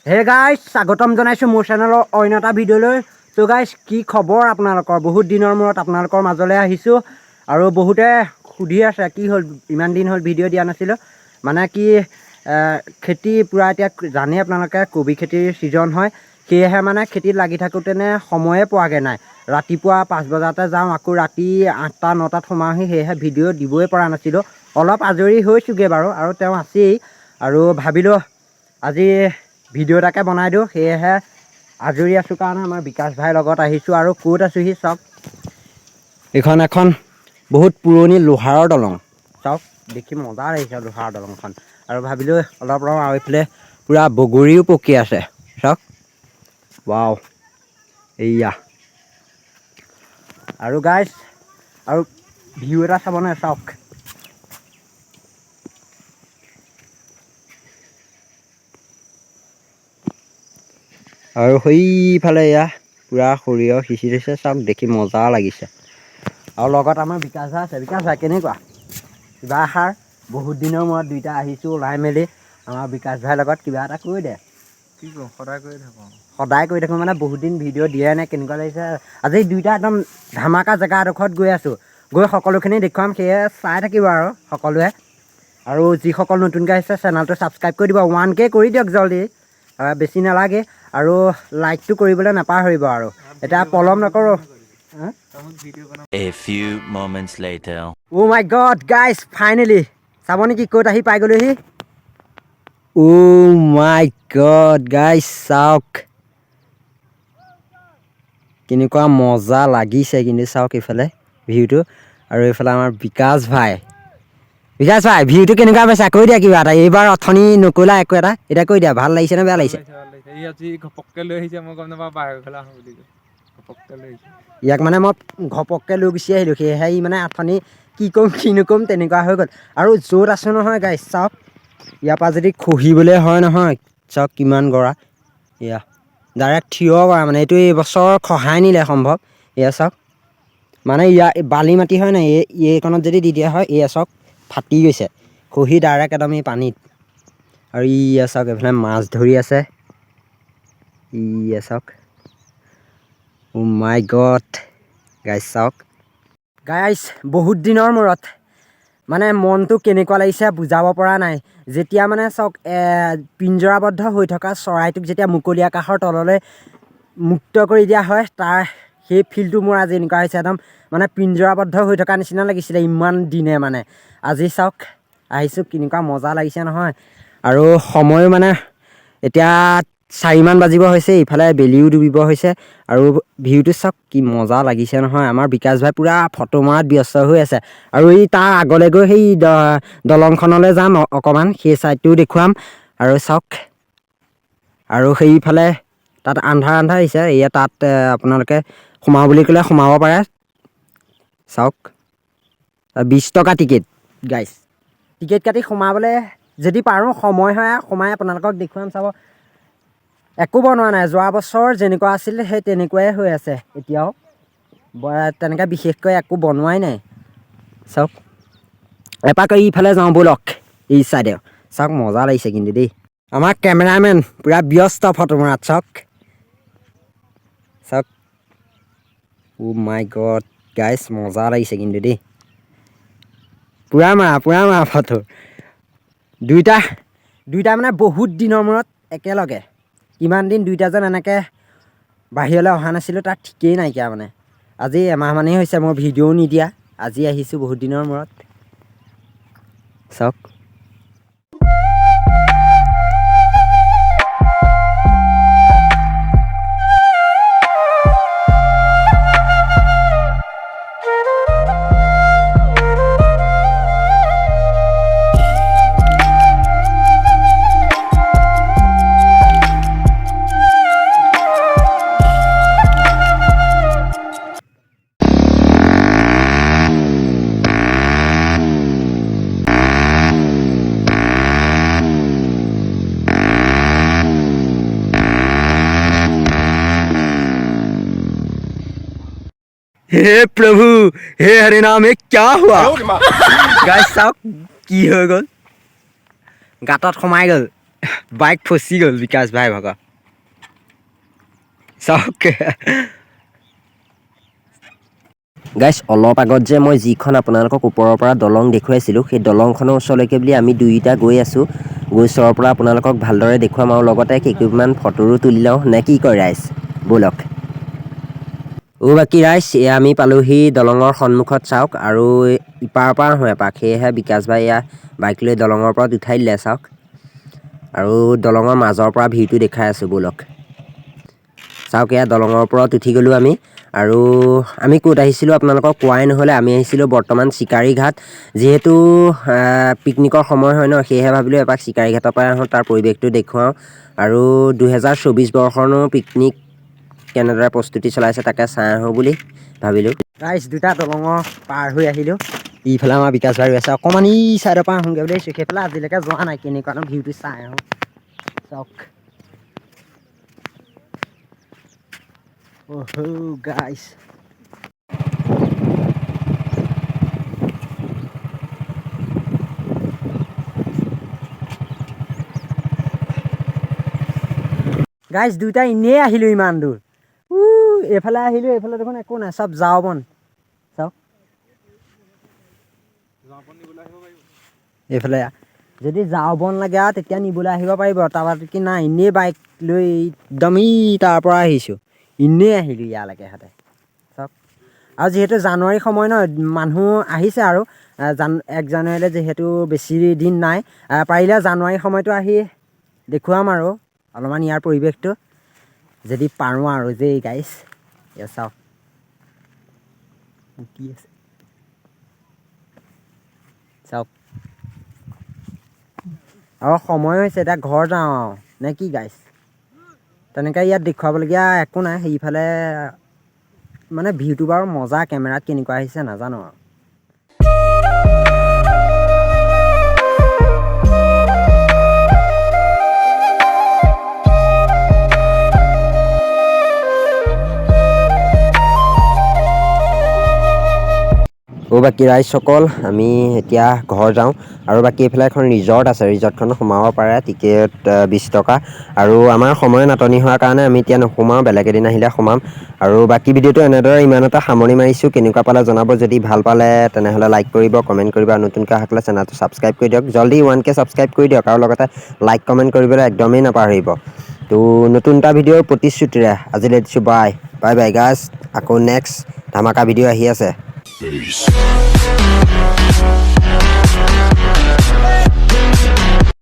Hey guys, স্বাগতম জনাইছোঁ মোৰ চেনেলৰ অন্য এটা ভিডিঅ'লৈ। ত' গাইজ, কি খবৰ আপোনালোকৰ? বহুত দিনৰ মূৰত আপোনালোকৰ মাজলৈ আহিছোঁ আৰু বহুতে সুধি আছে, কি হ'ল, ইমান দিন হ'ল ভিডিঅ' দিয়া নাছিলোঁ। মানে কি, খেতি পূৰা এতিয়া জানেই আপোনালোকে, কবি খেতিৰ ছিজন হয়। সেয়েহে মানে খেতিত লাগি থাকোঁতেনে সময়ে পোৱাগৈ নাই। ৰাতিপুৱা 5 বজাতে যাওঁ, আকৌ ৰাতি 8টা 9টাত সোমাওঁহি। সেয়েহে ভিডিঅ' দিবই পৰা নাছিলোঁ। অলপ আজৰি হৈছোঁগৈ বাৰু আৰু তেওঁ আছেই আৰু ভাবিলোঁ আজি ভিডিঅ' এটাকে বনাই দিওঁ। সেয়েহে আজৰি আছোঁ কাৰণে আমাৰ বিকাশ ভাইৰ লগত আহিছোঁ। আৰু ক'ত আছোহি চাওক, এইখন এখন বহুত পুৰণি লোহাৰৰ দলং। চাওক, দেখি মজা লাগিছে লোহাৰৰ দলংখন। আৰু ভাবিলোঁ অলপ ৰওঁ। আৰু এইফালে পূৰা বগৰীও পকি আছে, চাওক। ৱাও, এইয়া। আৰু গাইজ, আৰু ভিউ এটা চাবনে? চাওক। আৰু সেইফালে এয়া পূৰা সৰিয়হ সিঁচি থৈছে। চাওক, দেখি মজা লাগিছে। আৰু লগত আমাৰ বিকাশ ভাই আছে। বিকাশ ভাই, কেনেকুৱা কিবা এষাৰ? বহুত দিনৰ মূৰত দুইটা আহিছোঁ ওলাই মেলি। আমাৰ বিকাশ ভাইৰ লগত কিবা এটা কৈ দে। কি কওঁ? সদায় কৰি থাকোঁ। সদায় কৰি থাকোঁ। মানে বহুত দিন ভিডিঅ' দিয়াই নাই। কেনেকুৱা লাগিছে? আজি দুইটা একদম ধামাকা জেগা এডোখৰত গৈ আছোঁ। গৈ সকলোখিনি দেখুৱাম, সেয়ে চাই থাকিব আৰু সকলোৱে। আৰু যিসকল নতুনকৈ আহিছে, চেনেলটো ছাবস্ক্ৰাইব কৰি দিব। 1K কৰি দিয়ক জল্দি, বেছি নালাগে। আৰু লাইকটো কৰিবলৈ নাপাহৰিব। আৰু এতিয়া পলম নকৰোঁ। ভিডিঅ' বনাম। A few moments later. Oh my God guys, finally চাব নেকি ক'ত আহি পাই গ'লোহি। অ' মাই গড গাইজ, চাওক কেনেকুৱা মজা লাগিছে কিন্তু। চাওক এইফালে ভিউটো আৰু এইফালে আমাৰ বিকাশ ভাই। বিকাশ ভাই, ভিউটো কেনেকুৱা পাইছা? কৈ দিয়া কিবা এটা। এইবাৰ অথনি নক'লা একো এটা, এতিয়া কৈ দিয়া, ভাল লাগিছে নে বেয়া লাগিছে? ভাল লাগিছে। ই আজি ঘপককৈ লৈ আহিছে, মই গম নাপাওঁ বাহিৰৰ ঘৰলৈ আহোঁ বুলি কৈ ঘপককৈ লৈ আহিছে। ইয়াক মানে মই ঘপককৈ লৈ গুচি আহিলোঁ। সেয়েহে ই মানে অথনি কি ক'ম কি নক'ম তেনেকুৱা হৈ গ'ল। আৰু য'ত আছোঁ নহয় গাইজ, চাওক, ইয়াৰ পৰা যদি খহিবলৈ হয় নহয়, চাওক কিমান গৰা। এয়া ডাইৰেক্ট থিয় কৰা, মানে এইটো এইবছৰ খহাই নিলে সম্ভৱ। এয়া চাওক, মানে ইয়াৰ বালি মাটি হয় নাই, এই এইকণত যদি দি দিয়া হয়, এয়া চাওক ফাটি গৈছে, খহি ডাইৰেক্ট একদম এই পানীত। আৰু ইয়া চাওক, এইফালে মাছ ধৰি আছে। ইয়া চাওক। অ' মাই গড গাইজ, চাওক। গাইজ, বহুত দিনৰ মূৰত মানে মনটো কেনেকুৱা লাগিছে বুজাব পৰা নাই। যেতিয়া মানে চাওক, পিঞ্জৰাবদ্ধ হৈ থকা চৰাইটোক যেতিয়া মুকলি আকাশৰ তললৈ মুক্ত কৰি দিয়া হয়, তাৰ সেই ফিলটো মোৰ আজি এনেকুৱা হৈছে। একদম মানে পিঞ্জৰাবদ্ধ হৈ থকা নিচিনা লাগিছিলে ইমান দিনে। মানে আজি চাওক আহিছোঁ, কেনেকুৱা মজা লাগিছে নহয়। আৰু সময়ো মানে এতিয়া 4মান বাজিব হৈছে, ইফালে বেলিও ডুবিব হৈছে। আৰু ভিউটো চাওক, কি মজা লাগিছে নহয়। আমাৰ বিকাশ ভাই পূৰা ফটো মৰাত ব্যস্ত হৈ আছে। আৰু এই তাৰ আগলৈ গৈ সেই দলংখনলৈ যাম, অকণমান সেই ছাইডটোও দেখুৱাম। আৰু চাওক, আৰু সেইফালে তাত আন্ধাৰ আন্ধাৰ আহিছে। এয়া তাত আপোনালোকে সোমাওঁ বুলি ক'লে সোমাব পাৰে। চাওক, 20 টকা টিকেট গাইজ। টিকেট কাটি সোমাবলৈ যদি পাৰোঁ, সময় হয় সোমাই আপোনালোকক দেখুৱাম। চাব, একো বনোৱা নাই। যোৱা বছৰ যেনেকুৱা আছিল সেই তেনেকুৱাই হৈ আছে এতিয়াও। তেনেকৈ বিশেষকৈ একো বনোৱাই নাই। চাওক, এপাক ইফালে যাওঁ ব'লক, এই চাইডে। চাওক, মজা লাগিছে কিন্তু দেই। আমাৰ কেমেৰামেন পূৰা ব্যস্ত ফটো মৰাত। চাওক, চাওক। অ' মাই গড গাইজ, মজা লাগিছে কিন্তু দেই। পূৰা মাৰা, পূৰা মাৰা ফটো। দুইটা দুইটা মানে বহুত দিনৰ মূৰত একেলগে। কিমান দিন দুইটা যেন এনেকৈ বাহিৰলৈ অহা নাছিলোঁ, তাৰ ঠিকেই নাইকিয়া। মানে আজি এমাহমানেই হৈছে মই ভিডিঅ'ও নিদিয়া। আজি আহিছোঁ বহুত দিনৰ মূৰত। চাওক। हे प्रभु, हे हरे नाम, ये क्या हुआ? গাইজ, চাওক কি হৈ গ'ল, গাঁতত সোমাই গ'ল। বাইক ফচি গ'ল বিকাশ ভাই ভাগৰ। চাওক গাইছ, অলপ আগত যে মই যিখন আপোনালোকক ওপৰৰ পৰা দলং দেখুৱাইছিলোঁ, সেই দলংখনৰ ওচৰলৈকে বুলি আমি দুয়োটা গৈ আছোঁ। গৈ ওচৰৰ পৰা আপোনালোকক ভালদৰে দেখুৱাম আৰু লগতে কেইকপিমান ফটোও তুলি লওঁ নে কি কয় ৰাইজ, ব'লক। অ' বাকী ৰাইজ, এয়া আমি পালোহি দলঙৰ সন্মুখত, চাওক। আৰু ইপাৰৰ পৰা আহোঁ এপাক, সেয়েহে বিকাশ ভাই এয়া বাইক লৈ দলঙৰ ওপৰত উঠাই দিলে, চাওক। আৰু দলঙৰ মাজৰ পৰা ভিউটো দেখাই আছোঁ, ব'লক। চাওক, এয়া দলঙৰ ওপৰত উঠি গ'লোঁ আমি। আৰু আমি ক'ত আহিছিলোঁ আপোনালোকক কোৱাই নহ'লে। আমি আহিছিলোঁ বৰ্তমান চিকাৰী ঘাট। যিহেতু পিকনিকৰ সময় হয় ন, সেয়েহে ভাবিলোঁ এপাক চিকাৰী ঘাটৰ পৰাই আহোঁ, তাৰ পৰিৱেশটো দেখুৱাওঁ আৰু 2024 বৰ্ষৰনো পিকনিক কেনেদৰে প্ৰস্তুতি চলাইছে তাকে চাই আহোঁ বুলি ভাবিলোঁ। ৰাইজ, দুটা দলঙৰ পাৰ হৈ আহিলোঁ। ইফালে আমাৰ বিকাশ ভাই আছে। অকণমান ই ছাইডৰ পৰা আহোঁগৈ বুলি আহিছোঁ। সেইফালে আজিলৈকে যোৱা নাই, কেনেকুৱানো ভিউটো চাই আহোঁ। চাওক। অহ' গাইছ, গাইছ, দুটা এনেই আহিলোঁ ইমান দূৰ। এইফালে আহিলোঁ, এইফালে দেখোন একো নাই, চব যাওঁ বন। চাওক। এইফালে যদি যাওঁ বন লাগে আৰু তেতিয়া নিবলৈ আহিব পাৰিব। তাৰপৰা কি নাই, এনেই বাইক লৈ একদম ই তাৰ পৰা আহিছোঁ, এনেই আহিলোঁ ইয়ালৈকে সিহঁতে। চাওক, আৰু যিহেতু জানুৱাৰী সময় ন, মানুহ আহিছে আৰু 1 জানুৱাৰীলৈ যিহেতু বেছি দিন নাই, পাৰিলে জানুৱাৰী সময়টো আহি দেখুৱাম আৰু অলপমান ইয়াৰ পৰিৱেশটো, যদি পাৰোঁ আৰু যে গাইছ। এয়া চাওক, কি আছে চাওক। আৰু সময় হৈছে, এতিয়া ঘৰ যাওঁ আৰু নে কি গাইছ? তেনেকৈ ইয়াত দেখুৱাবলগীয়া একো নাই। সেইফালে মানে ভিউটো বাৰু মজা, কেমেৰাত কেনেকুৱা আহিছে নাজানো আৰু। অ' বাকী ৰাইজসকল, আমি এতিয়া ঘৰ যাওঁ। আৰু বাকী এইফালে এখন ৰিজৰ্ট আছে, ৰিজৰ্টখনত সোমাব পাৰে, টিকেট 20 টকা। আৰু আমাৰ সময় নাটনি হোৱাৰ কাৰণে আমি এতিয়া নোসোমাওঁ, বেলেগ এদিন আহিলে সোমাম। আৰু বাকী ভিডিঅ'টো এনেদৰে ইমানতে সামৰণি মাৰিছোঁ। কেনেকুৱা পালে জনাব। যদি ভাল পালে তেনেহ'লে লাইক কৰিব, কমেণ্ট কৰিব আৰু নতুনকৈ অহাসকলে চেনেলটো ছাবস্ক্ৰাইব কৰি দিয়ক। জল্দি 1K subscribe কৰি দিয়ক আৰু লগতে লাইক কমেণ্ট কৰিবলৈ একদমেই নাপাহৰিব। তো নতুন এটা ভিডিঅ'ৰ প্ৰতিশ্ৰুতিৰে আজিলৈ দিছোঁ। বাই বাই বাই গাইছ। আকৌ নেক্সট ধামাকা ভিডিঅ' আহি আছে। Peace.